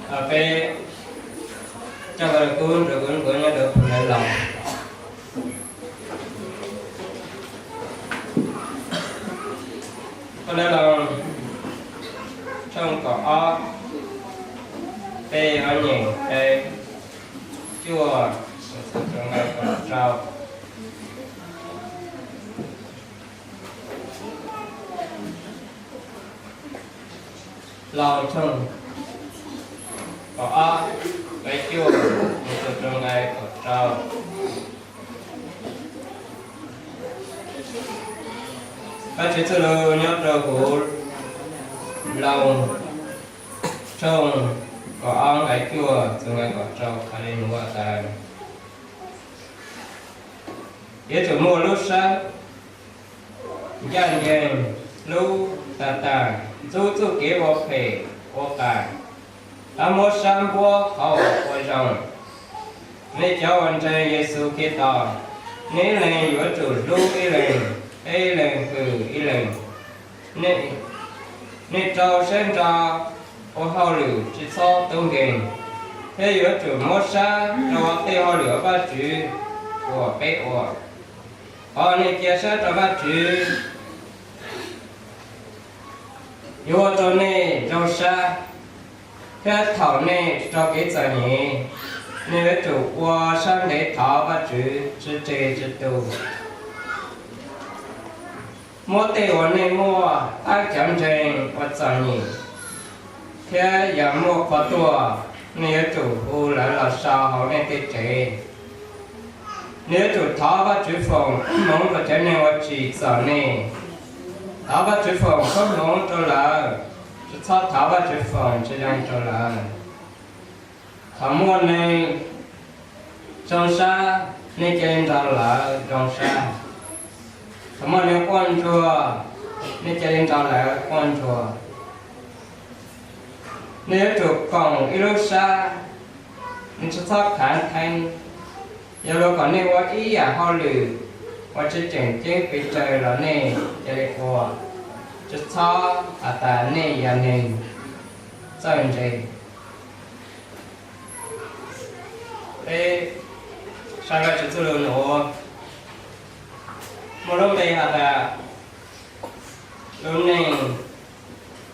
Peb coj Vaj Lug Kub nrog kuv nrog nyob rau Phau Ntawv Laus, Phau Ntawv Laus tshooj kaum ob, peb ob nyem nqe cuaj mus txog rau nqe kaum rau. Laus tshooj kaum ob, nqe cuaj mus txog rau nqe kaum rau. Vajtswv txoj lus nyob rau huv Laus tshooj kaum ob nqe cuaj txog nqe kaum rau hais li no tas: Yuav tsum muaj lub sab ncaj ncees, hlub tag tag, ntxub txuj kev ua phem ua qas, tab muab sab npuab qhov uas ua zoo. Nej cov uas ntseeg Yexus Khetos, nej ib leeg yuav tsum hlub ib leeg, ib leeg hwm ib leeg. Nej rau siab ntso ua hauj lwm tsis txhob tub nkeeg, thiab yuav tsum muab sab rau tej hauj lwm uas Vajtswv uas peb ua. Qhov nej cia siab rau Vajtswv yuav ua rau nej zoo sab, thiab thaum nej raug kev txom nyem, nej yuav tsum ua sab ntev thov Vajtswv tsis tseg tsis tu. Muab tej uas nej muaj pab cov ntseeg uas txom nyem, thiab yog muaj qhov tuaj, nej yuav tsum hu lawv los so hauv nej tej tsev. Nej yuav tsum thov Vajtswv foom koob hmoov rau cov neeg uas tsim txom nej. Thov Vajtswv foom koob hmoov rau lawv, tsis txhob thov Vajtswv foom tsis zoo rau lawv. Thaum muaj neeg zoo sab, nej cia li nrog lawv zoo sab. Thaum muaj neeg quaj ntsuag, nej cia li nrog lawv quaj ntsuag. Nej yuav tsum koom ib lub sab, nej tsis txhob khav theeb. Yog luag kom nej ua ib yam hauj lwm uas tsis tseem ceeb pes tsawg los nej cia li ua, tsis txhob has tas nej yog neeg txawj ntse. Peb saib Vajtswv txoj lus nuav muaj lub npe has tas lub neej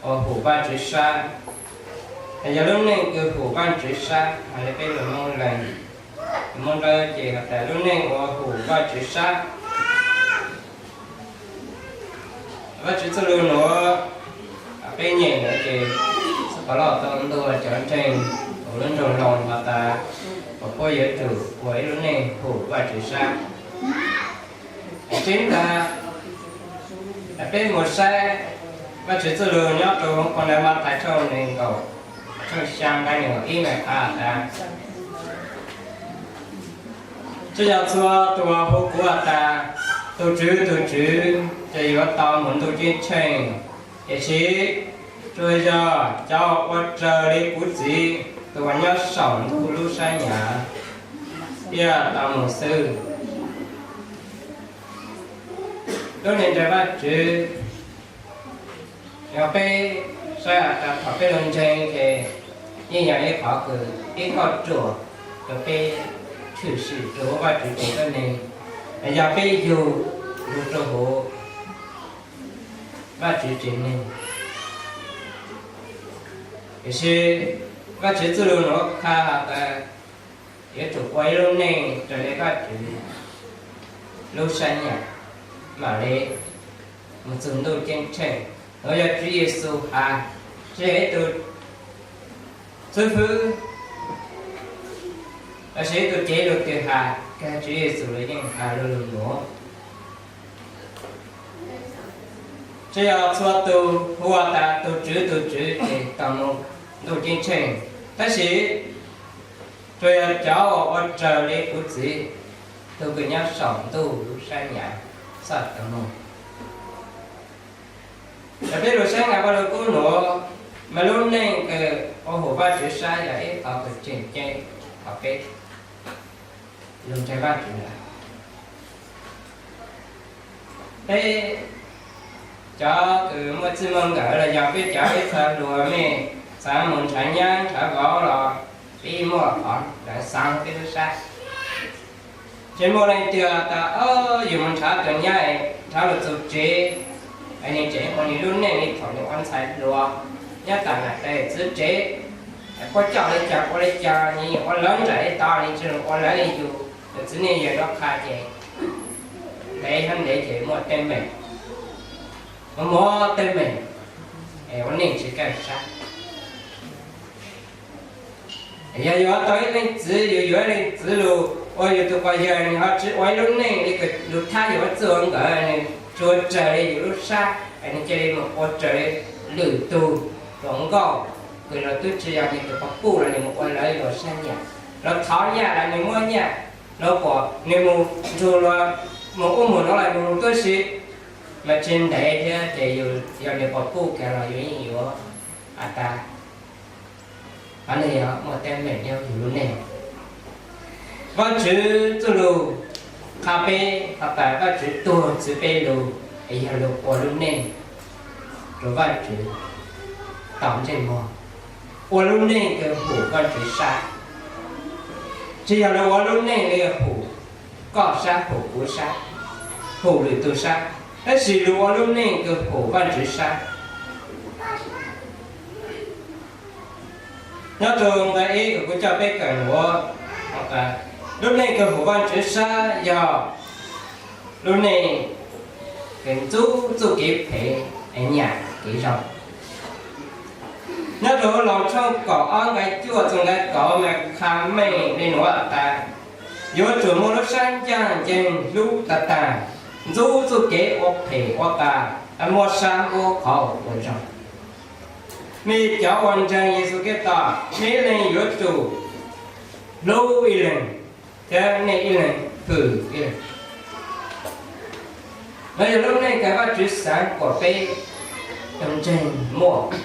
uas hum Vajtswv sab, yog lub neej kws hum Vajtswv sab. Hais li peb lus Moob Leeg, lus Moob Dawb ces has tas lub neej uas hum Vajtswv sab. Vajtswv txoj lus nuav peb nyeem lawm ces Xib Pov Lauj tau ntuas cov ntseeg hauv lub nroog Loos has tas kom puab yuav tsum ua ib lub neej hum Vajtswv sab. Tseeb ntag, peb mus saib Vajtswv txoj lus nyob rau Phau Ntawv Mathais tshooj nees nkaum, tshooj xyaa nqe nees nkaum ib na has tas, tsis yog txhua tus uas hu kuv has tas, Tus Tswv, tus Tswv, ces yuav tau mus ntuj ceeb tsheej, tiam sis tsuas yog cov uas ua raws li kuv Txiv tus uas nyob saum ntuj lub sab nyav thiaj tau mus xwb. Lub neej ntseeg Vajtswv, yog peb saib has tas thaum peb lug ntseeg ces yeej yog ib qhov kws ib kauj ruam rau peb tshwm sim rau huv Vajtswv tsev neeg, yog peb yug lug rau huv Vajtswv tsev neeg. Tiam sis Vajtswv txoj lus nuav qha has tas yuav tsum ua ib lub neej raws li Vajtswv lub sab nyav mam li mus txug ntuj ceeb tsheej. Nuav yog Tswv Yexus has, tsis yog ib tug xib fwb lossis ib tug cev lug twg has, kag Tswv Yexus lug yeej has lug lug nuav. Tsis yog txhua tus hu has tas Tus Tswv, tus Tswv ces tau mus ntuj ceeb tsheej, tab sis tsuas yog cov uas ua raws li kuv Txiv tus kws nyob saum ntuj lub sab nyav txhaj tau mus. Yog peb lug saib nqe Vaj Lug Kub nuav, mas lub neej kws ua hum Vajtswv sab yog ib qhov kws tseem ceeb rau peb lug ntseeg Vajtswv lawm. Peb cov kws muaj txij muaj nkawm los yog peb cov ib txha hluas mej Xaav mus nrhav nyab nrhav vauv los peb muaj qhov ntawd xaav peb lub sab. Tsis muaj leej twg tas, o, yus mus nrhav tus nyab, nrhav lug txug tsev, nws tseem ua nws lub neej li thaum nws ua ntxhais hluas nyob tom nam tais txwv tsev. Puab coj li cas ua li cas, nws ua lawv nraim li tod, nws tsis ua lawv li yus. Nws txiv neej yawg rov qha ces ntev hab ntev ces muaj teeb meem, muaj teeb meem, ua neej tsis kaj sab. Yog yus tau ib leej txiv, yus yuav ib leej txiv lug ua yus tug quas yawg, nws ho tsis ua ib lub neej li lug thab yus ua txij ua nkawm, nws tsuas raws li yus lub sab, nws cia li mus ua raws li lwm tug hluas nkauj, kws los twb tsis yog nws tug quas puj los nws mus ua lawv luag sab nyaj, los thov nyaj los nws muab nyaj, los kom nws mus nrug luag mus ub mus nuav los nws mus tuab si, mas tsis ntev thiab ces yus yog nws quas puj kag los yus yeej yuav has tas. Qhov no yog muaj teeb meem nyob yus lub neej. Vaajtswv txuj lug qha peb has tas Vaajtswv tuag txwv peb lug, es yog lug ua lub neej rua Vaajtswv tau ntsej muag, ua lub neej kws hum Vaajtswv sab. Tsis yog lug ua lub neej li hum koj sab, hum kuv sab, hum lwm tug sab, tab sis lug ua lub neej kws hum Vaajtswv sab. Nyob rua nqe ib kws kuv coj peb kawm nuav, lub neej kws hum Vaajtswv sab yog lub neej kws ntxub txuj kev phem es nyam kev zoo. Nyob rua Loos tshooj kaum ob nqe cuaj txug nqe kaum mas qha meej li nuav tas, yuav tsum muaj lub sab ncaj nceeg hlub tag tag, ntxub txuj kev ua phem ua qas, muab sab npuab qhov ua zoo. Mej cov ua ntseeg Yexus Khetos, mej ib leeg yuav tsum hlub ib leeg, thiab mej ib leeg hwm ib leeg. Nuav yog lub neej kws Vaajtswv xaav kom peb tug ntseeg muaj,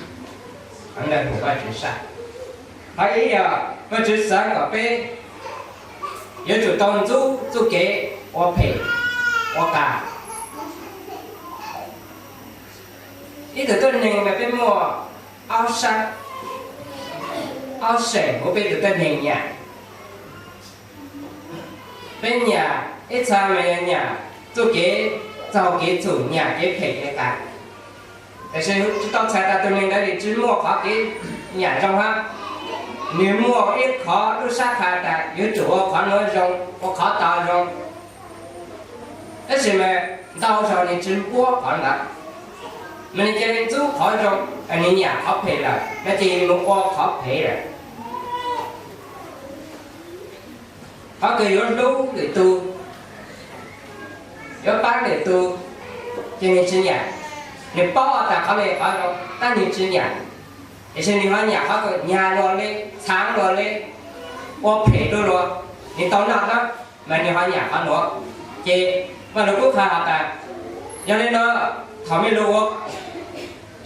hov ntawd hum Vaajtswv sab. Qhov ib yog Vaajtswv xaav kom peb yuav tsum tau ntxub txuj kev ua phem ua qas. Ib tug tuab neeg mas peb muaj ob sab, ob seem huv peb tug tuab neeg nyam. Peb nyam ib txha mas yog nyam txuj kev txaug kev txhum, nyam kev phem kev qas. Tab sis tsis tau txhais tas tug neeg ntawd nws tsis muaj qhov kev nyam zoo hab. Nws muaj ib qhov lub sab qha tas yuav tsum ua qhov nuav zoo, ua qhov tod zoo. Tab sis mas ntau zaug nws tsis npuab qhov ntawd, mas nws cia li ntxub qhov zoo, nws nyam qhov phem lawm, no ces nws mus ua qhov phem lawm. Qhov kws yuav hlub lwm tug, yuav paab lwm tug, ces nws tsis nyam. Nws paub tas qhov no qhov zoo, tab nws tsis nyam. Tiam sis nws ho nyam qhov kws nyag luag li, txhav luag li, ua phem rua luag, nws tau noj dlab, mas nws ho nyam qhov nuav. Ces Vajluskub qha has tas, yog li no, thaum mej lug ua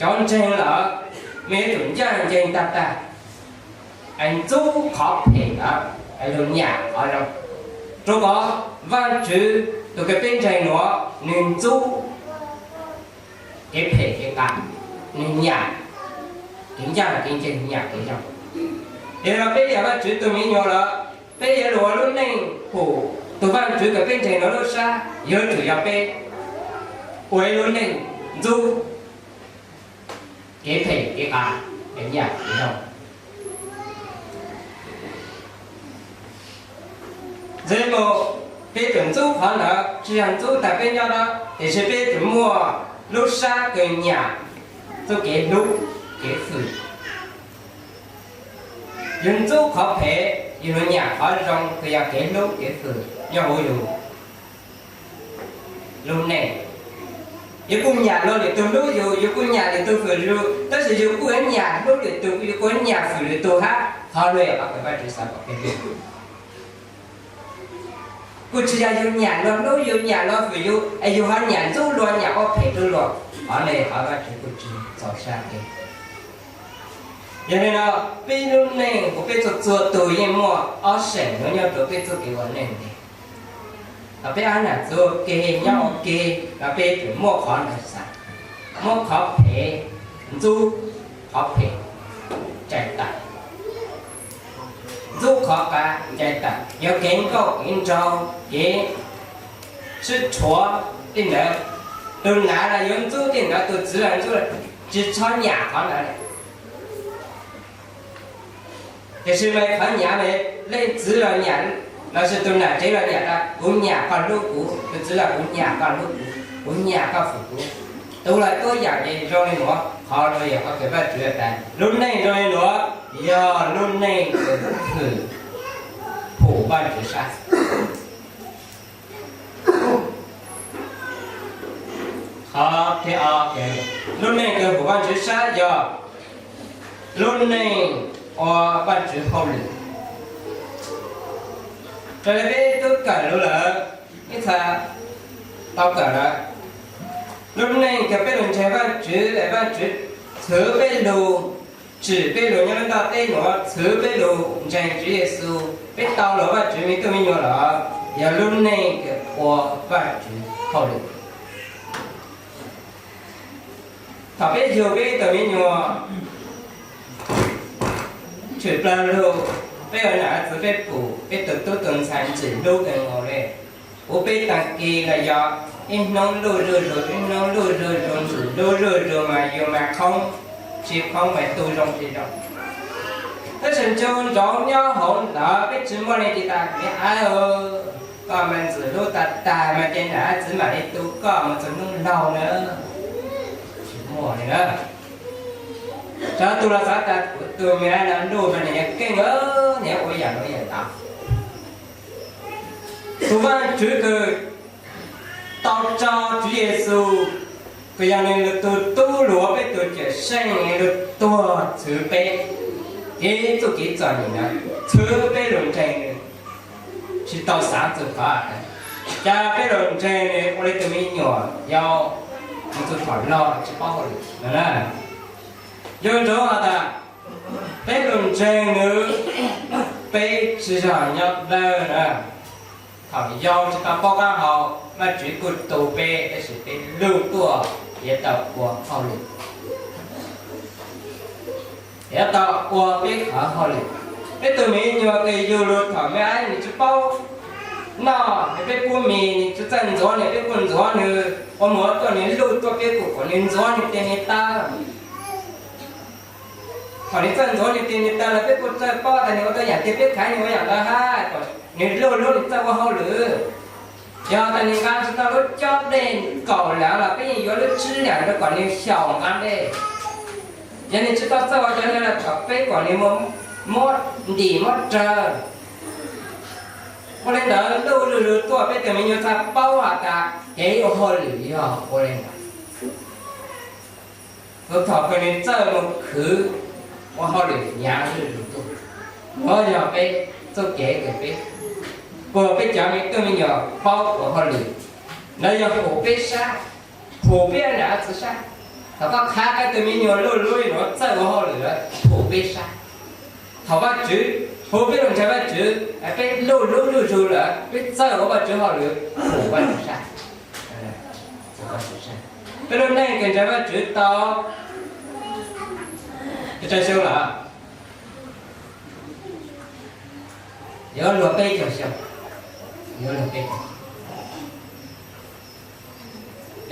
cov ntseeg lawm, mej yuav tsum ncaj nceeg tag tag, ntxub qhov phem ntawd, lug nyam qhov zoo. Rua qhov Vajtswv tug kws peb ntseeg nuav, nws ntxub kev phem kev qas, nws nyam kev ncaj kev ncees, nyam kev zoo. Yog li no peb yog Vajtswv tug me nyuam lawm, peb yuav lug ua lub neej hum tug Vajtswv kws peb ntseeg nuav lub sab, yuav tsum yog peb ua ib lub neej ntxub kev phem kev qas, kev nyam kev zoo. Ntxwg mus, peb yuav tsum ntxub qhov ntawd, tsis yog ntxub tas peb nyob dab, tiam sis peb yuav tsum muaj lub sab kws nyam txuj kev hlub kev hwm. Yus ntxub qhov phem, yus nyam qhov zoo kws yog kev hlub kev hwm nyob huv yus lub neej. Yus kuj nyam luag lwm tug hlub yus, yus kuj nyam lwm tug hwm yus, tab sis yus kuj nyam hlub lwm tug, yus kuj nyam hwm lwm tug hab. Qhov no yog qhov kws Vajtswv xav kom peb hlub. Kuj tsis yog yus nyam luag hlub yus, nyam luag hwm yus, es yus ho nyam ntxub luag, nyam ua phem rua luag. Qhov no qhov Vajtswv kuj tsis txaus sab peb. Yog li no, peb lub neej kuv peb txhua txhua tug yeej muaj ob seem nuav nyob rua peb txuj kev ua neej nteg. Thaum peb hab nam txwv ua ke, nyob ua ke, los peb yuav tsum muaj qhov ntawd xav, muab qhov phem ntxub qhov phem, qab ncaim tawm, yog kev nkauj kev nraug, kev sib rhuav tej ntawd, tus nam los yuav ntxub tej ntawd, tus txiv los ntxub, tsis txhob nyiam qhov ntawd. Tiam sis mas qhov nyiam, leej txiv los nyiam, los sis tus nam tsev los nyiam tas kuv nyiam koj hlub kuv, tus txiv los kuv nyiam koj hlub kuv, kuv nyiam koj fwm kuv. Tus los tuab yam ces zoo li nuav, qhov nuav yog qhov kws Vajtswv tas lub neej zoo li nuav yog lub neej kws hwm, hum Vajtswv sab. Qhov thib ob, lub neej kws hum Vajtswv sab yog lub neej ua Vajtswv hauj lwm. Raws li peb tub kawm lug lawm, ib txha tau kawm lawm, lub neej kws peb lug ntseeg Vajtswv, Vajtswv txhwv peb lug, tsim peb lug nyob lub ntiaj teb nuav, txhwv peb lug ntseeg Tswv Yexus, peb tau lug Vajtswv me tub me nyuam los yog lub neej kws ua Vajtswv hauj lwm. Thaum peb yug peb ib tug me nyuam, tshwm plawg lug, peb ua nam txiv peb pum peb tug tub tug ntxhais ntxim hlub kawg nkaus le. Kuv peb taag kis los yog ib hnub luj zuj zus, ib hnub luj zuj zus, ntxim hlub zuj zus mas yus mas khoob tsis khoob mas tu zoo tsis zoo. Tab sis ncu ntsoov nyob hauv ntawd peb tsis muaj leej twg tas me ab, koj mas ntxim hlub tag tag mas ces nam txiv mam li tu koj mus txug hnub laug na. Tsis muaj li na. Cov tug los xav tas kuv tug me ab no luj mas nws yuav keej, nws yuav ua yam nuav yam ntawd. Tus Vajtswv kws tau tso Tswv Yexus kws yog nws lug tug tub, lug ua peb tug cawm seej, lug tuag txhwv peb, kev txuj kev txom nyem na, txhwv peb lug ntseeg nws. Tsis tau xaav txug qhov tas cas peb lug ntseeg nws ua le tug me nyuam yaus, mus txug thaum laug tsis paub hauj lwm no na. Ncu ntsoov has tas peb lug ntseeg nws, peb tsis yog nyob dawb na. Thaum yau tsis tau paub qab hau, Vajtswv kuj tu peb, tab sis peb luj tuaj yuav tau ua hauj lwm, yuav tau ua peb qhov hauj lwm. Peb tug me nyuam kws yug lug thaum me ab nws tsis paub noj, peb pub mis nws tsis txawj ntxuav nws, peb kuj ntxuav nws, ua mus ua tuaj nws luj tuaj peb kuj kom nws ntxuav nws tes nws taw. Thaum nws txawj ntxuav nws tes nws taw los peb kuj txawj paub tas nws ua tau yam twg, peb khaiv nws ua yam ntawd hab, kom nws luj lub nws txawj ua hauj lwm. Yog tas nws nqa tsis tau lub cob dej kaum leev los peb yeej yuav lub tsib leev rau kom nws xyaum nqa dej. Yog nws tsis tau txawj ua cov ntawd los thov peb kom nws muab ntim muab raws. Ua le ntawd luj zuj zus tuaj peb tug me nyuam txhaj paub has tas kev ua hauj lwm yog ua le ntawd. Thaum kws nws txawj mus khwv ua hauj lwm hnyav zuj zus tuaj. Nuav yog peb txuj kev kws peb, kuas peb cov me tub me nyuam paub ua hauj lwm, ntawd yog hum peb sab, hum peb nam txiv sab. Thaum koj qhav koj tug me nyuam luj lub nuav txawj ua hauj lwm lawm, hum peb sab. Thaum Vajtswv hu peb lug ntseeg Vajtswv, peb luj lub zuj zus lawm, peb txawj ua Vajtswv hauj lwm, hum Vajtswv sab. Peb lub neej kws ntseeg Vajtswv tau tsawg xyoo lawm? Yuav luag peb caug xyoo, yuav luag peb caug.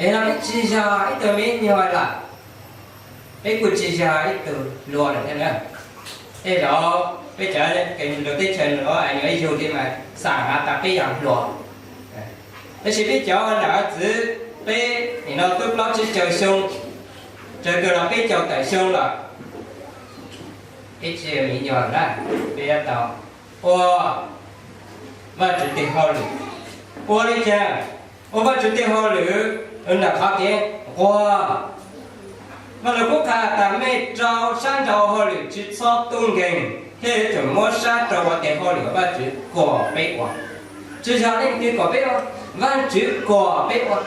Es no peb tsis yog ib tug me nyuam lawm, peb kuj tsis yog ib tug hluas lawm thiab na. Tej zaum peb cov lug teb chaws nuav yuav yug li mas xam has tas peb yog hluas. Tab sis peb cov nam txiv, peb nim no twb plaub tsib caug xyoo, tsawg kawg los peb caug tawm xyoo lawm. Peb tsis yog me nyuam na, peb yuav tau ua Vajtswv tes hauj lwm. Ua li cas? Ua Vajtswv tes hauj lwm ntawm qhov kev nquag. Vajluskub qha tas mej rau sab nraud ua hauj lwm tsis txhob tub nkeeg, thiab yuav tsum muab sab rau ua tes hauj lwm uas Vajtswv kom peb ua. Tsis yog leej twg kom peb ua, Vajtswv kom peb ua.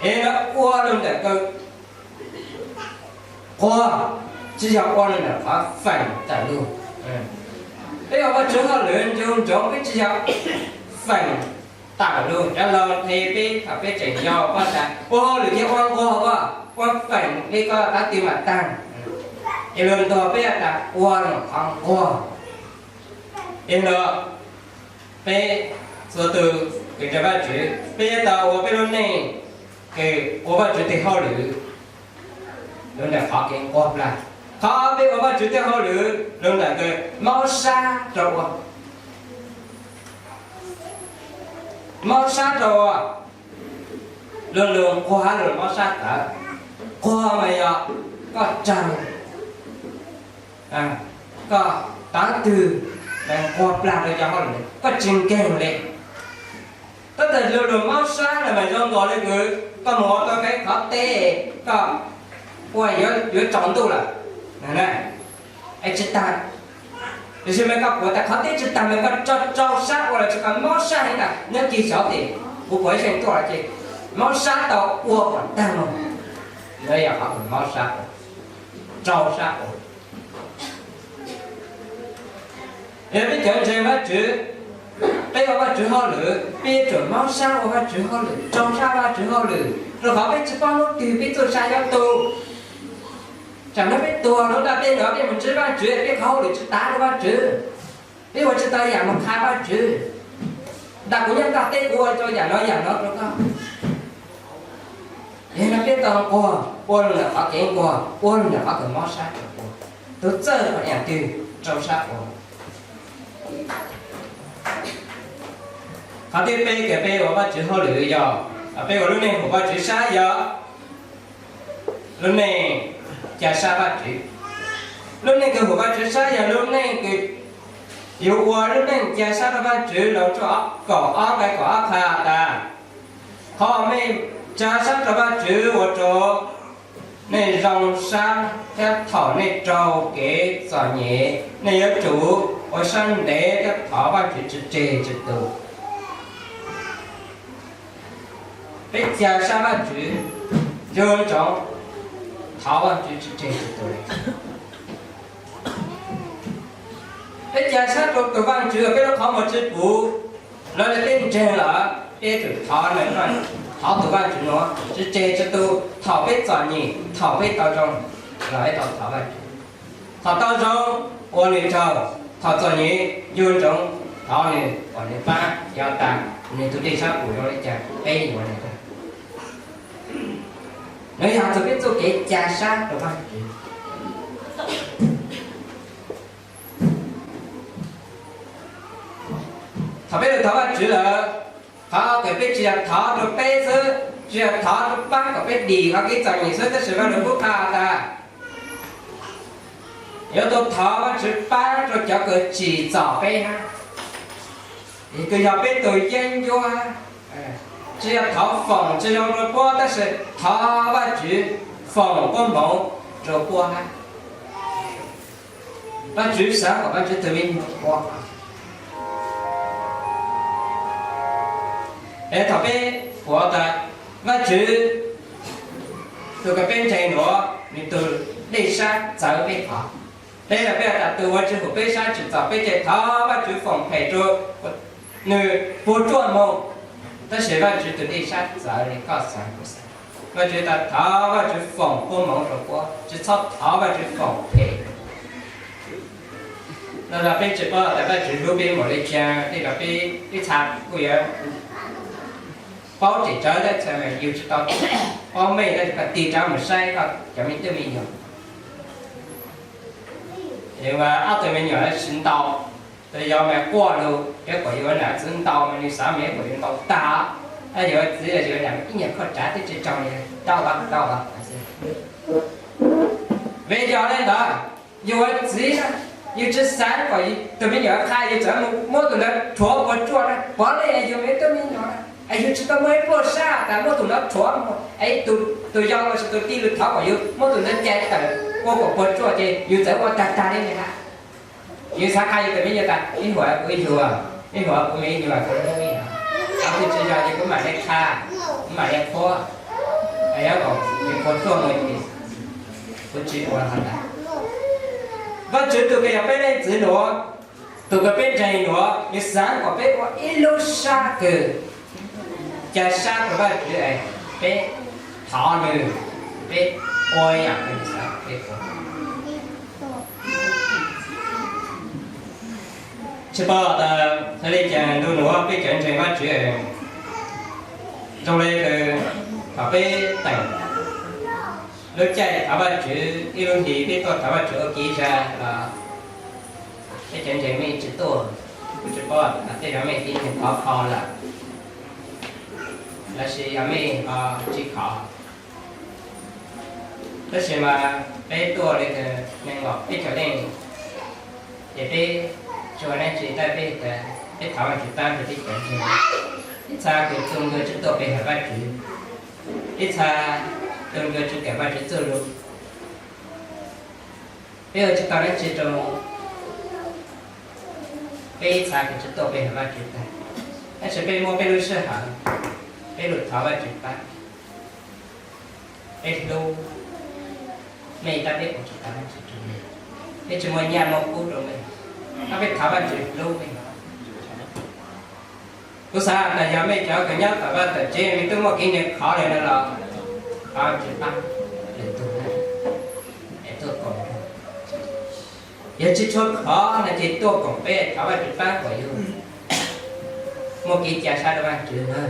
Es lawv ua lug ntawm kaw quag, tsis yog ua lug ntawm qhov feem tawm lug. Peb ua Vajtswv hauj lwm ncu ntsoov peb tsis yog feem tawm lug. Cov laus nthe peb thaum peb tseem yau, koj tas ua hauj lwm ces ua nquag, koj ua feem li koj qab twg mam taag. Ces luag ntuas peb tas ua lug qhov nquag. Yog li no, peb txhua tus kws ntseeg Vajtswv, peb yuav tau ua peb lub neej kws ua Vajtswv tug hauj lwm los ntawm qhov kev nquag plag. Qhov peb ua Vajtswv tug hauj lwm los ntawm kws mob sab rau ua, mob sab rau ua, luag lug nquag luag mob sab tawv. Nquag mas yog koj raug, koj tav twg mas nquag plag rau cov hauj lwm, koj tsis nkeeg li. Tab sis luag lug mob sab los mas zoo nkaus li kws koj mus ua tau kev qhov teb, koj ua yuav tsaus ntuj lawm, es tsis tag, tiam sis mas koj puav tas qhov teb tsis tag mas koj rau rau sab ua los tsis, koj mob sab heev tas nyob kis xyov tim kuv puas ib xyoo tuaj los ces mob sab tau ua kom tag mus. Ntawd yog qhov kws mob sab, rau sab ua. Yog peb cov ntseeg Vajtswv, peb ua Vajtswv hauj lwm, peb yuav tsum mob sab ua Vajtswv hauj lwm, rau sab ua Vajtswv hauj lwm, rau qhov peb tsis paub hnub twg peb txuj sa yuav tu. Tsam hnub peb tuag lawm ntag, peb hnub peb mus ntsib Vajtswv, peb qhov hauj lwm tsis tav rau Vajtswv, peb ua tsis tau yam mus qha Vajtswv. Ntawm kuv nyob toj teb kuv ua tau yam no yam no rau koj. Yog no peb tau nquag, ua lug ntawm qhov kev nquag, ua lug ntawm qhov kws mob sab rau ua, tus txawj qhov yam twg rau sab ua. Qhov thib peb kws peb ua Vajtswv hauj lwm yog peb ua lub neej haum Vajtswv sab yog lub neej ca sab Vajtswv. Lub neej kws haum Vajtswv sab yog lub neej kws yus ua lub neej ca sab rau Vajtswv. Loos tshooj kaum ob nqai kaum ob qha tas, qhov uas nej ca sab rau Vajtswv ua rau nej zoo sab thiab thaum nej raug kev txom nyem nej yuav tsum ua sab ntev thiab thov Vajtswv tsis tseg tsis tu. Peb ca sab Vajtswv, nco ntsoov thov Vajtswv tsis tseg tsis tu. Peb ca sab rau tus Vajtswv, peb lub qhov muag tsis puv los peb ntseeg lawm, peb tsum thov, thov tus Vajtswv nuav tsis tseg tsis tu. Thaum peb txom nyem, thaum peb tau zoo los peb tau thov Vajtswv. Thaum tau zoo ua nws tsaug, thaum txom nyem nco ntsoov thov nws kom nws pab, yog tas nws tus dej sab pum zoo li cas peb yuav li ntawd. Nws yog txug peb txuj kev ca sab rau Vajtswv. Thaum peb lug thov Vajtswv lawm, qhov kws peb tsis yog thov rau peb xwb, tsis yog thov rau pab kom peb dim qhov kev txom nyem xwb, tab sis Vajluskub qha tas yuav tau thov Vajtswv pab rau cov kws tsim txom peb hab, kws yog peb tug yeeb ncuab. Tsis yog thov foom tsis zoo rau puab, tab sis thov Vajtswv foom puab hmoov rau puab hab. Vajtswv xaav kom Vajtswv tug me nyuam ua. Es thaum peb pum tas Vajtswv tug kws peb ntseeg nuav, nws tug dej sab txawv peb thov. Peb los peb has tas tus uas tsis hum peb sab tsim txom peb ces thov Vajtswv foom phem rau nws puas tsuaj moog. Tab sis Vajtswv tug dej sab txawv li koj xaav kuv xaav. Vajtswv tas thov Vajtswv foom puab hmoov rau puab, tsis txhob thov Vajtswv foom phem. Nuav los peb tsis paub tas Vajtswv hlub peb npaum le caag, tej zaum peb ib txha kuj yuav paub tseem tsawv, tab sis yug tsis tau paub meej, tab sis koj tig rov mus saib koj cov me tub me nyuam. Ob tug me nyuam sib ntaus, tus yau mas quaj lug, yog kom yug nam txiv ntaus mas nws xaav mas yog kom yug ntaus tag, tab yog txiv los yug nam ib nyuag koj tsav twb tsis raug li, tau los tau los. Vim yog le ntawd, yug ua txiv na, yug tsis xaav kom tus me nyuam qha, yug txawm muab tus ntawd rhuav puas tsuaj na, puav leej yug me tub me nyuam na, es yug tsis tau muaj ib pluag sab tas muab tus ntawd rhuav mus, es tus yau los sis tus tij lug thov kom yug muab tus ntawd cais tawm ua kom puas tsuaj ces yug txawm ua tag tag li ntawd. Yug xaav qha yug tus me nyuam tas ib huam kuv yug, ib huam kuv me nyuam kuv hlub, qhov twg tsis zoo ces kuv mam le qha, kuv mam le qhuab, es yog kom puas tsuaj mus ces kuv tsis ua li ntawd. Vajtswv tug kws yog peb leej txiv nuav, tug kws peb ntseeg nuav, nws xaav kom peb ua ib lub sab kws ca sab rau Vajtswv es peb thov nws, peb ua yam kws nws xaav peb ua. Tsis paub tas xav li cas ntu nuav peb cov ntseeg Vajtswv zoo li thaum peb teem lub caij thov Vajtswv ib lub hlis peb tuaj thov Vajtswv ua kev zag los peb cov ntseeg mej tsis tuaj. Kuv tsis paub tej zaum mej tib neeg khov kho lawm lossis yog mej ho tsis khov. Tab sis mas peb tuaj li neeg nkaum peb caug leej, ces peb tsis ua dab tsi tab peb, peb thov Vajtswv tab sis peb cov ntseeg ib txha kws txuj nkauj tsis tuaj pe hawm Vajtswv, ib txha txuj nkauj tsis kawm Vajtswv txuj lug. Peb ua tsis tau dab tsi rau peb ib txha kws tsis tuaj pe hawm Vajtswv tag, tab sis peb muab peb lub sij hawm, peb lug thov Vajtswv pab. Peb hlub mej tab peb ua tsis tau dab tsi rau mej, peb tsis muaj nyaj muaj kub rau mej, tab peb thov Vajtswv hlub mej. Kuv xav tas yog mej cov kws nyob tom vaj tom tsev mej twb muaj kev ntseeg khov li no los thov Vajtswv pab lwm tug, es tuaj koom, yog tsis tshua khov no ces tuaj koom peb thov Vajtswv pab kom yug muaj kev ca sab rau Vajtswv na,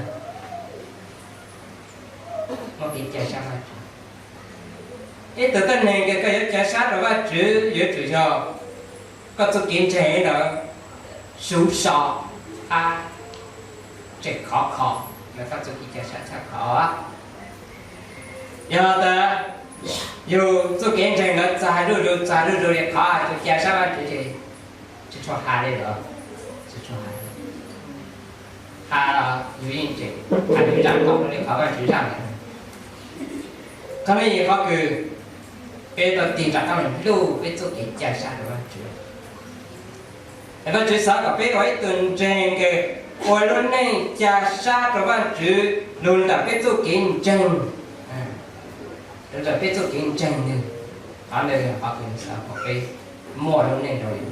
muaj kev ca sab Vajtswv. Ib tug tuab neeg kws koj yuav ca sab rau Vajtswv yuav tsum yog koj txuj kev ntseeg ntawd suv so hab tseem khov kho, yog koj txuj kev ca sab txhaj khov. Yog tas yug txuj kev ntseeg ntawd txag zuj zus txag zuj zus li qhov yug ca sab Vajtswv ces tsis tshua has li lawm, tsis tshua has, has los yug yeej tseem has tsis zaj qhov li qhov Vajtswv zaj ntawd. Qhov no yog qhov kws peb tau tig rov qab los nrug peb txuj kev ca sab rau Vajtswv. Es Vajtswv xav kom peb ua ib tug ntseeg kws ua lub neej ca sab rau Vajtswv lug ntawm peb txuj kev ntseeg, lug ntawm peb txuj kev ntseeg ntawd. Qhov ntawd yog qhov kws xav kom peb muaj lub neej zoo li,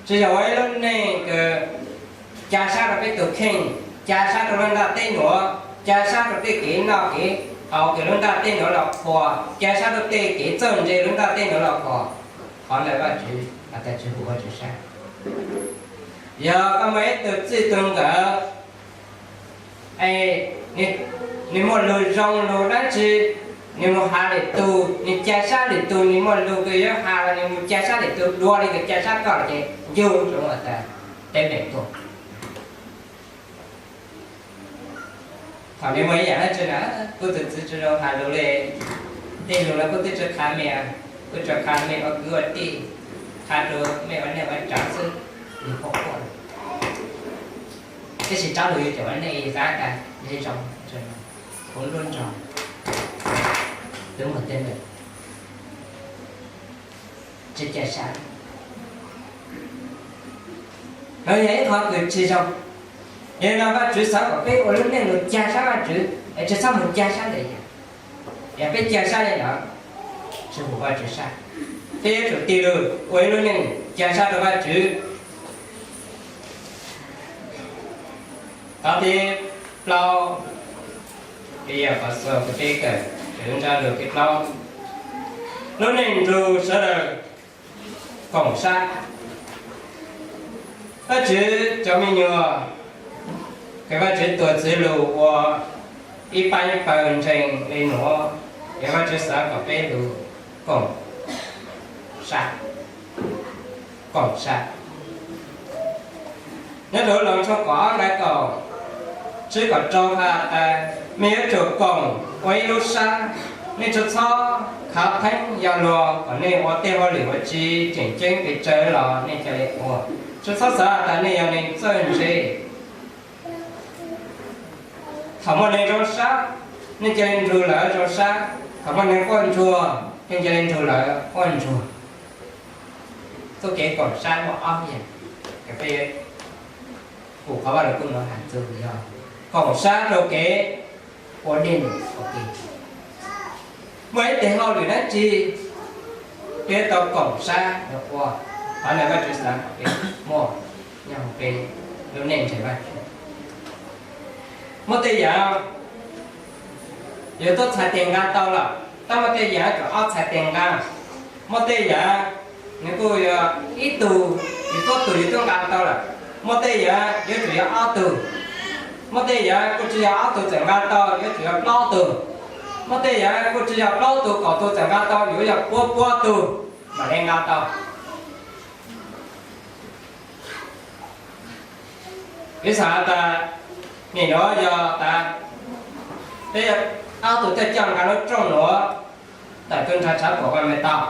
tsis yog ua ib lub neej kws ca sab rau peb tug kheej, ca sab rau lub ntaj teb nuav, ca sab rau tej kev noj kev haus kws lub ntaj teb nuav los qhuas, ca sab rau tej kev txawj ntse lub ntaj teb nuav los qhuas. Qhov ntawd Vajtswv has tas tsis huv Vajtswv sab. Yog koj muaj ib tug txij tug nkawm, es nws muaj lug zoo lug dab tsi, nws mus has lwm tug, nws ca sab lwm tug, nws muaj lug kws yuav has los nws mus ca sab lwm tug dua li kws ca sab koj los ces yug zoo tas teeb meem tuaj. Thaum nws muaj ib yaam dab tsi na, kuv tus txiv tsis zoo has lug li, tej lug los kuv twb tsis qha mej, kuv tsuas qha mej ua kwv ua tij, qha rua mej ua neej ua tsav xwb, nws quaj quaj. Tab sis tsav lug yug cov ua neej ib zag tas zoo, kuv lub nroog twb muaj teeb meem, tsis ca sab. Ntawd yog ib qho kws tsis zoo. Yog li no Vajtswv xav kom peb ua lub neej lug ca sab Vajtswv es tsis txhob mus ca sab ntawd. Yog peb ca sab li ntawd, tsis huv Vajtswv sab. Peb yuav tsum tig lug ua ib lub neej ca sab rau Vajtswv. Qhov thib plaub, yog qhov xaus kws peb kawm lub ntsab lug thib plaub, lub neej nrug sawv daws koom sab. Vajtswv cov me nyuam kws Vajtswv tuav txwv lug ua ib pab ib pawg ntseeg le nuav, yog Vajtswv xav kom peb lug koom sab, koom sab. Nyob rau lub Loos tshooj kaum ob nqai kaum tsib kaum rau has tas, mej yuav tsum koom ua ib lub sab, nej tsis txhob khav theeb yog luag kom nej ua tej hauj lwm uas tsis tseem ceeb pes tsawg los nej ca le ua. Tsis txhob xav tas nej yog neeg txawj ntse. Thaum muaj neeg zoo sab, nej ca le nrug lawv zoo sab. Thaum muaj neeg quaj ntsuag, nej ca le nrug lawv quaj ntsuag. Txuj kev koom sab muaj ob yam, peb kuj qhov Vaj Lug Kub nuav has txug yog koom sab rau kev ua dej num ua ke. Muaj ib teg hauj lwm dab tsi, peb tau koom sab rau ua, qhov ntawd Vajtswv xav kom peb muaj nyob hauv peb lub neej ntseeg Vajtswv. Muaj tej yam yus tub txhais tes nqa tau lawm, tab muaj tej yam kom ob txhais tes nqa. Muaj tej yam nws kuj yog ib tug Yus tuaj tus yus tuaj nqa tau lawm. Muaj tej yam yuav tsum yog ob tug, muaj tej yam kuj tsis yog ob tug txawm nqa tau, yuav tsum yog plaub tug, muaj tej yam kuj tsis yog plaub tug kaum tug txawm nqa tau, yuav yog puab puab tug mam li nqa tau. Piv xam tas nim nuav yog tas peb ob tug tej coj nqa lub rooj nuav tawm tuaj nrog tshav puam ko me tau,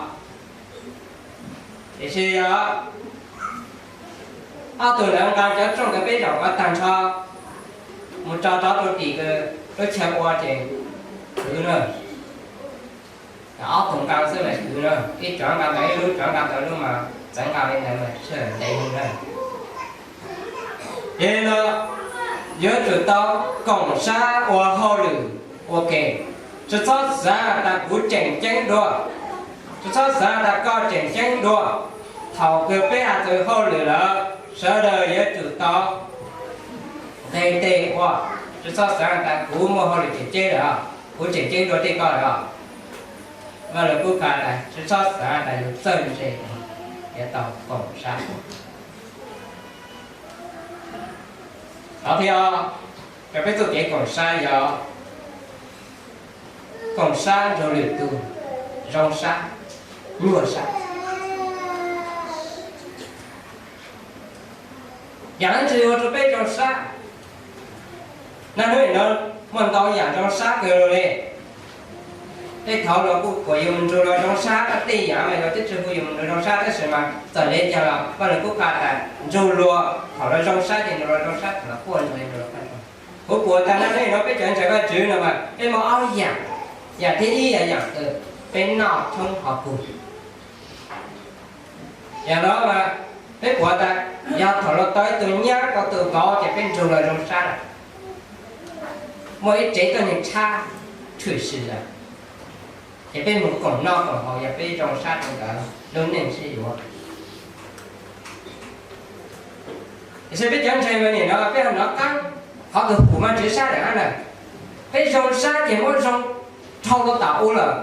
tiam sis yog ob tug ntawd nqa cov rooj ko peb zaum ko tag nrho mus tso rov rau tim lub chaw ua ces kwv na. Ob tug nqa xwb mas kwv na, ib cov nqa ntawd ib lub, cov nqa ntawd lub mas txawv nqa li ntawd mas sawv daws ntev heev na. Ces no yuav tsum tau koom sab ua hauj lwm ua ke. Tsis txhob xav tas kuv tseem ceeb dua, tsis txhob xav tas koj tseem ceeb dua. Thaum kws peb has txug hauj lwm lawm, sawv daws yuav tsum tau nqeg tes ua. Tsis txhob xav tas kuv muaj hauj lwm tseem ceeb lawm, kuv tseem ceeb dua tej koj lawm. Vaj Lug Kub qha tas tsis txhob xav tas yus txawj ntse yuav tau koom sab. Qhov thib ob rau peb txuj kev koom sab yog koom sab nrug lwm tug, zoo sab, nyuaj sab. Yam dab tsi ua rau peb zoo sab? Naj hnub no muaj ntau yam zoo sab kawg li. Tej thaum luag kuj pum yus mus nrug luag zoo sab, tej yam mas luag twb tsis hu yus mus nrug zoo sab, tab sis mas txawm li cas los Vaj Lug Kub qha tas nrug luag thaum luag zoo sab ces nrug luag zoo sab, thaum luag quaj nrug luag quaj. Kuv pum tas naj hnub no peb cov ntseeg Vajtswv no mas peb muaj ob yam. Yam thib ib yog yam kws peb noj tshoob hov kug. Yam no mas peb pum tas yog thaum luag tau ib tug nyab tau tus vauv ces peb nrug luag zoo sab lawm. Muaj ib tsev tuab neeg tshab tshwm sim lawm, ces peb mus koom noj koom haus yog peb zoo sab rau nkawd lub neej sib yuav. Tiam sis peb cov ntseeg nim no peb ho nov qaab qhov kws pum Vajtswv sab lawm hab na. Peb zoo sab ces muab zoo dhau rau tom u lawm,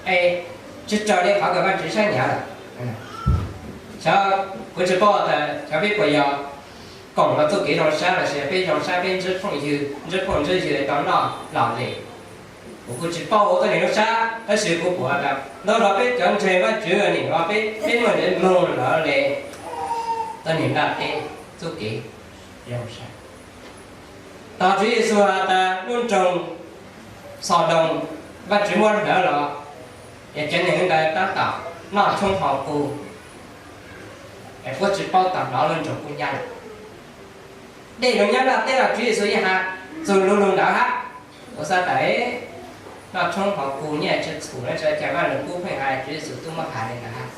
es tsis raws li qhov kws Vajtswv sab nyav lawm. Xyov, kuv tsis paub tas xyov peb puas yog koom los txuj kev zoo sab lossis peb zoo sab peb ntsib phooj ywg, ntsib phooj ntsib ywg tau noj lom zem. Kuv kuj tsis paub tuab neeg lub sab, tab sis kuv pum tas ntau los peb cov ntseeg Vajtswv nim no peb, peb muaj ntev mloog lawm le tuab neeg ntaj teb txuj kev zoo sab. Tog Tswv Yexus has tas lub nroog Xaudoos Vajtswv muab hlawv los, es cov neeg ntawd tab tom noj tshoob haus kug, es puab tsis paub tog hnov lub nroog kub nyab lawm. Dej lug nyab ntaj teb los Tswv Yexus yeej has txug lug lug ntawd hab. Kuv xav tas noj tshoob haus kug nyaj tsis txhum na, tsis cas Vaj Lug Kub pheej has, Tswv Yexus tub muab has li ntawd hab.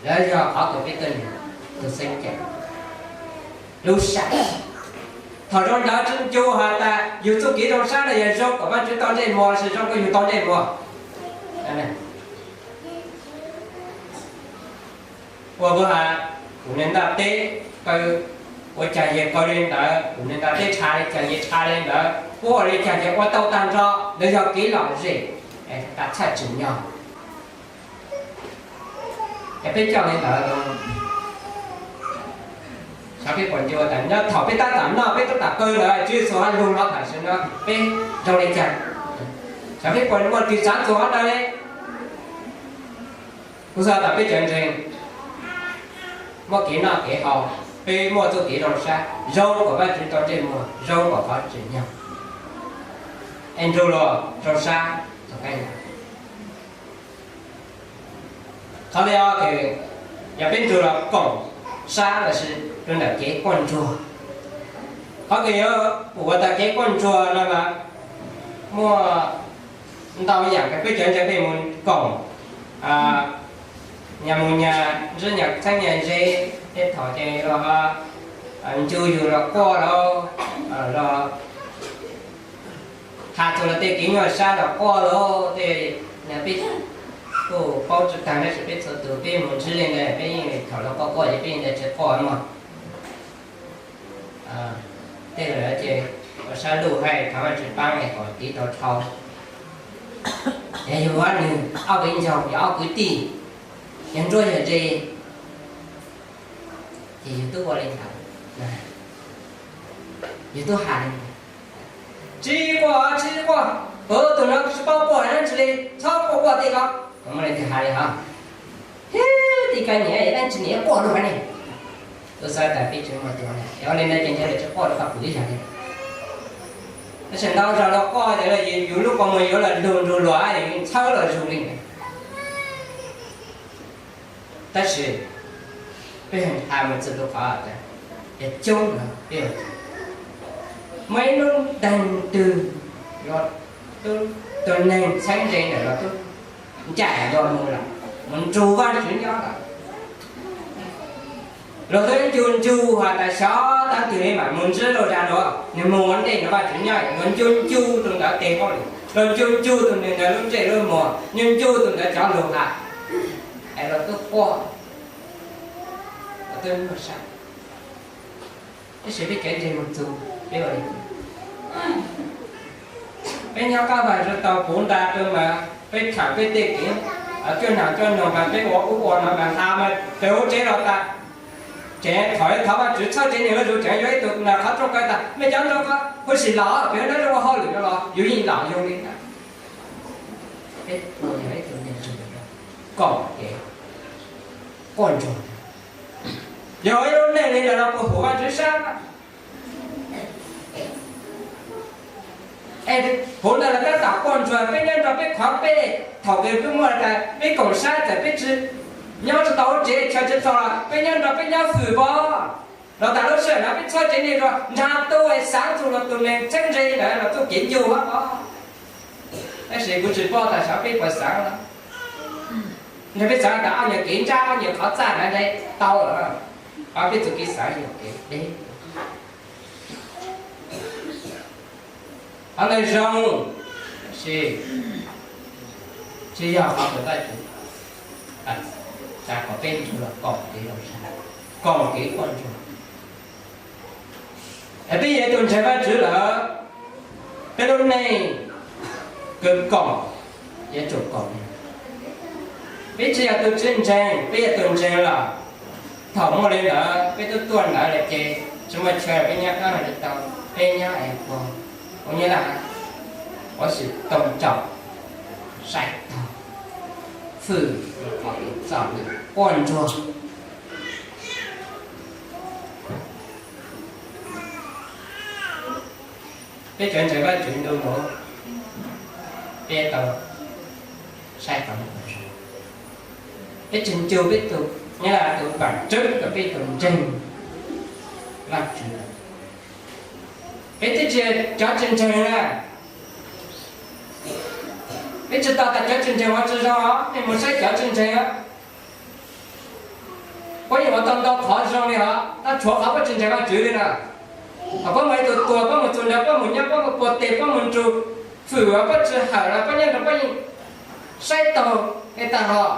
Lawv yog qhov kws peb tuab neeg tug xeeb ceem lub sab. Thaum zoo ntawd tsis ncu has tas yug txuj kev zoo sab no yog zoo kom Vajtswv tau ntsej muag lossis zoo kom yug tau ntsej muag. Ua kuv has, kuv neeg ntaj teb kaw ua caag yog kaw li ntawd, kuv neeg ntaj teb tshav li caag yog tshav li ntawd, puab ua li caag yog ua tau tag nrho, ntawd yog kev lom zem, tas txhaj tsim nyog. Es peb coj li ntawd, xyov peb puas ncu tas nyob thaum peb tab tom noj peb tab tom kaw ntawd Tswv Yexus ho lug los tam sim no peb zoo li cas? Xyov peb puas muaj kev xav txug qhov ntawd li? Kuv xav tas peb cov ntseeg muaj kev noj kev haus, peb muaj txuj kev zoo sab, zoo kom Vajtswv tau ntsej muag, zoo kom qhov tsim nyog, es nrug luag zoo sab. Qhov li ob, yog peb nrug luag koom sab lossis rua ntawm kev quaj ntsuag. Qhov kws yuav pum tas kev quaj ntsuag no mas muaj ntau yaam kws peb cov ntseeg peb mus koom, nyag mus nyag ntsib nyag txheeb nyag ze, tej thaum ces luag ncu yug los quaj lauj, los has txug luag tej kev nyuaj sab los quaj lauj, tej no peb kuj paub tsi taag, tab sis peb txhua tug peb mus ntsib li ntawd peb yeej thaum luag quaj quaj ces peb yeej tsi quaj mog. Tej lawm ces ua sab luj hab thov Vajtswv paab kom tiv tau dhau. Yog yug hab nwg ob viv ncaus, yog ob kwv tij, yog nruab yog ze, Ces yus twb ua li ntawd, yus twb hais li ntawd, tsis quaj, tsis quaj, tus no tsis paub quaj dab tsi li, txhob quaj, quaj tej ko. Muaj leej twg hais li hos? Tij Kav niam dab tsi niam quaj luaj ne. Tub Xab tas peb tsis muaj tus, yog li ntawd ces ntshe lawv tsis quaj rau koj pum ib yam li. Tab sis ntau zaus los quaj ces yus lub qhov muag yuav los lug nrug luag, yus txhawb los zus li. Tab sis peb hais mus txog rau qhov tias coob no, muaj ib lub nteeg twg los tus neeg txheeb ze ntawm los twb ncaim los mus lawm, mus nrug Vajtswv nyob lawm. Luag twb ncu ncu has tas xyov tab twg li mam mus ntsib lauj dag luag, nws mus ua ntej nrog Vajtswv nyob, luag ncu ncu tus ntawd tes hauj lwm, luag ncu ncu tus ntawd lub ntsej lub muag, ncu ncu tus ntawd cov lus hais, es luag twb quaj, luag twb nyuaj siab. Tab sis peb kev ntseeg mus txog peb ua li, peb nyob qab vag tau puv nta rau mas peb tham peb tej kev, cuaj nam cuaj noog mas peb ua ub ua no mas has mas raws lub tsev los tas. Tseem thov, thov Vajtswv txhawb tsev neeg lub zus, tseem yuav ib tug nas qhov rooj kaw tas, mej cov nraug ko huv si los peb nyob zoo ua hauj lwm no los yus yeej los yus li ntawd. Peb yog ib tug neeg koom kev quaj ntsuag. Yog ib lub neej li ntawd los puas hum Vajtswv sab? Es hauv ntawd los tab tom quaj ntsuag, peb nyob nrog peb qhov peb, thaum kws peb muaj tas peb koom sab txawm peb tsis nyob tsis tau lub tsev chaw tsis txog los peb nyob nrog peb nyob fwm pov. Los tas lub sij hawm no peb txhob tsev neeg rau nrog tus xaav txug los tus neeg txheeb ze ntawd los txuj kev ncu os. Tab sis kuv tsis paub tas xyov peb puas xaav los, nrog peb xaav tas ob nyuag kev ntsab ob nyuag qhov txaj ntawd tau lawm, qhov peb txuj kev xaav yog kev deb. Qhov ntawd zoo, tab sis tsis yog qhov kws Vajtswv xav kom peb ua, koom kev zoo sab, koom kev quaj ntsuag. Es peb yog tus ntseeg Vajtswv lawm, peb lub neej kws koom yuav tsum koom. Peb tsis yog tus tsis ntseeg, peb yog tus ntseeg lawm. Thaum muaj li ntawd peb twb tuaj ntawd lawm ces tsis muaj chaw peb nyob, peb nyob es ua, ua nyob laj, ua si tau tsaum, sai tau, fwm qhov txom nyem quaj ntsuag. Peb cov ntseeg Vajtswv ntu mus, peb tau saib tau, peb tsis ncu peb tus, nyob tus pam tswb kom peb tus ntseeg Vajtswv. Peb twb tsis, cov tsis ntseeg na, peb tsis tau tas cov tsis ntseeg ua tsis zoo, nej mus saib cov tsis ntseeg. Puab yeej ua tau ntau qhov zoo li os, tab tshuav qhov puab tsis ntseeg Vajtswv li na. Thaum puab mus ib tug tuag, puab mus txug nrad, puab mus nyob, puab mus pua teg, puab mus nrug fwm, puab tsis hawm los puab nyob nrug puab yeej saib taug es tag hos.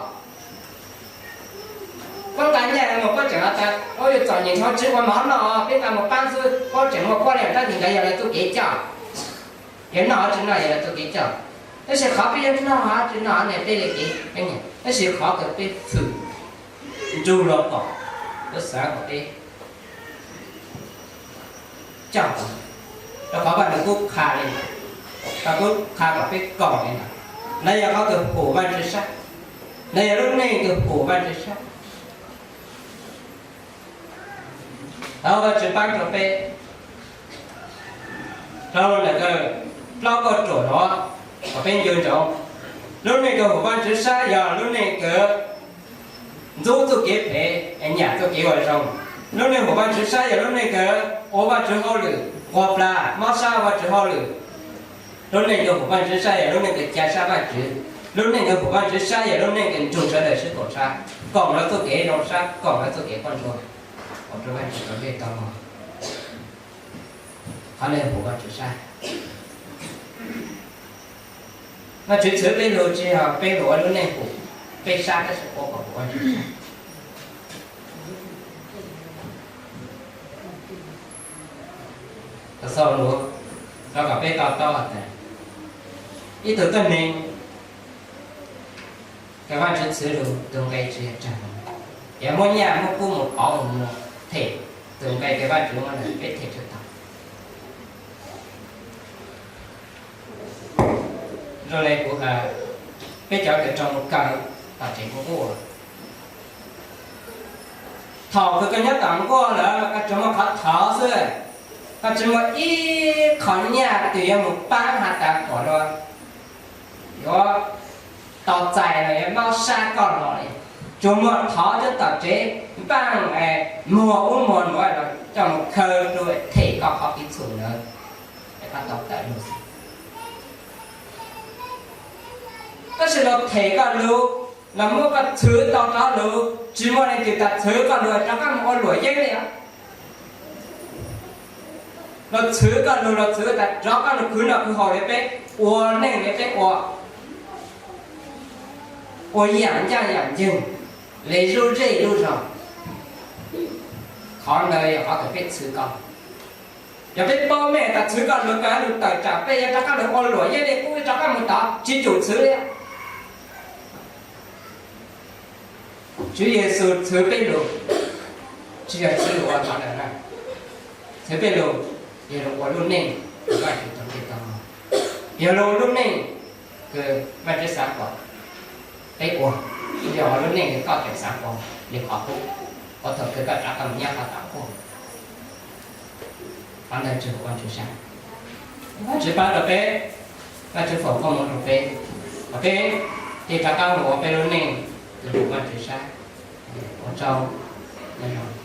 Puab nqa nyaj mus puab tseem has tas, ua yus txom nyem nrho tsis ua mov noj, peb nqa mus pab xwb, puab tseem muaj quab li, tab sis ntawd yog lawv txuj kev coj. Yog noj tsis noj yog lawv txuj kev coj. Tab sis qhov peb yuav noj tsis noj ne peb li kev, tab sis qhov kws peb fwm nrug luag koom, kuv xav kom peb coj, rau qhov Vajtswv kuj qha li ntawd, kuj qha kom peb koom li ntawd. Nov yog qhov kws hum Vajtswv sab, nov yog lub neej kws hum Vajtswv sab. Thov Vajtswv pab rau peb, rau ntawm plaub kauj ruam no kom peb nco ntsoov, lub neej kws hum Vajtswv sab yog lub neej kws ntxub txuj kev phem, nyam txuj kev ua zoo. Lub neej hum Vajtswv sab yog lub neej kws ua Vajtswv hauj lwm quas plag, mob sab Vajtswv hauj lwm. Lub neej kws hum Vajtswv sab yog lub neej kws ca sab Vajtswv. Lub neej kws hum Vajtswv sab yog lub neej kws nrug sawv daws sib koom sab, koom lawv txuj kev zoo sab, koom lawv txuj kev quaj ntsuag. Ua rau Vajtswv tau nqe tau, qhov neej hum Vajtswv sab. Vajtswv txwv peb lug tsis yog peb lug ua lub neej hum peb sab, tab sis ua kom hum Vajtswv sab. Xaus lug, rau kom peb to taub tas ib tug tuab neeg kws Vajtswv txwv lug tug nqe tsis yog tsawg, yog muab nyaj muab kub mus pauv mus them tus nqe uas Vajtswv muab rau peb them tau. Zoo li kuv hais, peb cov uas tau mus kawm tom tsev nkuaj, thaum kws koj nyob tom nkuaj lawm koj tsuas muaj qhov thov xwb, koj tsis muaj ib qho nyaj twg yuav mus paab has tas kom luag yuav tau txais los yuav maub sab koj los li. Tsuas muaj thov cov tom tsev npaaj muag ub muag nuav los coj mus khaws rua them koj qhov piv txhum ntawd, koj tau tawm lug. Tab sis luag them koj lug, los muab koj txhwv tau rov lug, tsis muaj leej twg tas txhwv koj lug rov qab mus ua luam yeeb li. Luag txhwv koj lug, luag txhwv tas rov qab lug khwv noj khwv haus li peb ua neej li peb ua, ua yaam ncaaj yaam nceeg li zuj zej zuj zog. Qhov ntawd yog qhov kws peb txhwv koj. Yog peb paub meej tas txhwv koj lug kawg lug tawm tsam peb yuav rov qab lug ua luam yeeb li, peb rov qab mus tod tsis tsum txhwv li. Tswv Yexus txhwv peb lug, tsis yog txhwv lug ua qhov ntawd na. Txhwv peb lug yog lug ua lub neej kws Vajtswv tau ntiaj tau, yog lug ua lub neej kws Vajtswv xav kom peb ua, tsis yog ua lub neej kws koj tseem xav ua li qhov qub, ua thaum kws koj rov qab mus nyob qhov tom nkuaj. Qhov ntawd tsis yog Vajtswv saib. Vajtswv pab rau peb, Vajtswv foom koob hmoov rau peb, kom peb thiaj rov qab mus ua peb lub neej kws Vajtswv saib. Ua tsaug ntau.